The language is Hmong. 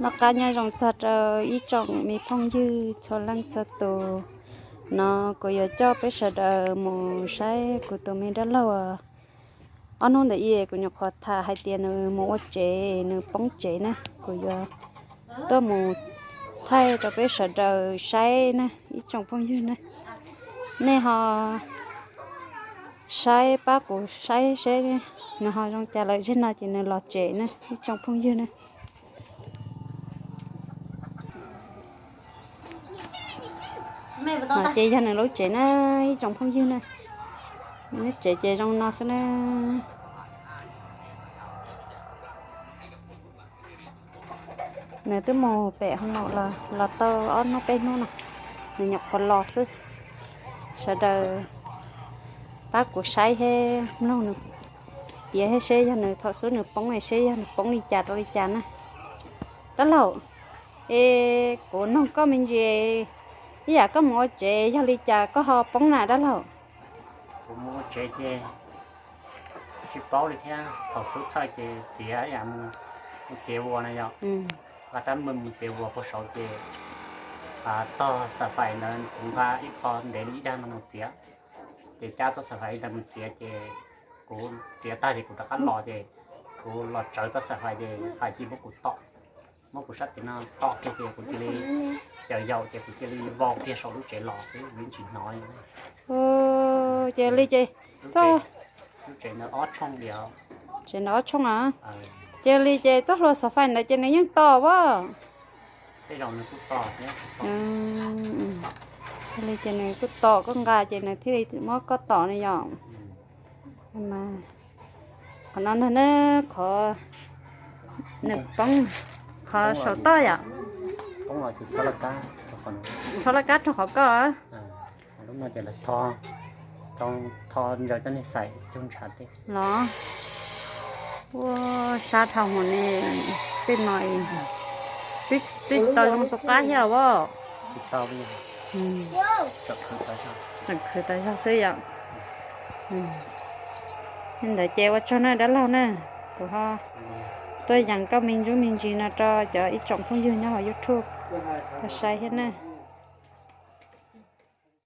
Noj qab nyob zoo txog rau ib tsoom me phooj ywg txhua leej txhua tus. No kuv yuav coj peb sawv daws mus saib kuv tus me dab laug ob hnub ntawd kuv nyuam qhuav tham hais tias nws mus ua tsev, nws poob tsev na. Kuv yuav tuaj mus thaij rau peb sawv daws saib na ib tsoom phooj ywg na. Nej ho saib pab kuv saib seb nws ho zoo cas lawm, zaum no ces nws los tsev na ib tsoom phooj ywg na. Ces yog nws lub tsev na ib tsoom phooj ywg na. Nws lub tsev ces zoo no xwb na. Nws twb mus pem hoo maum los los tau ob hnub peb hnub no, nws nyuam qhuav los xwb. Sawv daws pab kuv saib thiab mloog nws piav thiab seb yog nws thaum xub nws poob seb yog nws poob li cas rau li cas na. Dab laug, es kuv noog koj me ntsis, ib yam koj mus ua tsev yog li cas koj ho poob na dab laug? Kuv mus ua tsev ces tsis paub li thiab, thaum xub thawj ces txiav ib yam mus txiav vuas na yom. Vaj rab mus txiav vuas puag saud ces tog xam fais ntawd kuv nqa ib qho ntev li ib dag no mus txiav. Ces cab txoj xam fais ib dag mus txiav ces kuv txiav tag ces kuv rov qab los ces kuv los tsawv txoj xam fais ces fais cia muab kuv tom, muab kuv sab tes no tom kiag ces kuv cia li caws yaum ces kuv cia li vau kiag saum lub tsev los xwb, kuv yeej tsis hnov li. Ces li ces txoj, lub tsev ntawd ob tshooj diam. Tsev ntawd ob tshooj a. Ces li ces txoj hlua xam fais ntawd ces nws yeej tom as. Tej zaum nws kuj tom thiab. Cia li ces nws kuj tom koj nqa ces nws thiaj li muab koj tom no yom. Qhov no ntag na, qhov nws poob, qhov saum toj yom. Rho laj kab rau qhov koj. Lub no ces lawv tho, tho ntsaws coj nej xais cug ntshav tej los. Ua sab dhau hwv ne, tej no twb tau zoo tus qab thiab os. Tsis tau li, tseem khwv tas zog xwb yom. Li ntawd ces ua tsaug na dab laug na, kuv ho tuaj yees koj me ntsuj me ntsis no rau cov ib tsoom phooj ywg nyob hauv YouTube tau saib thiab na.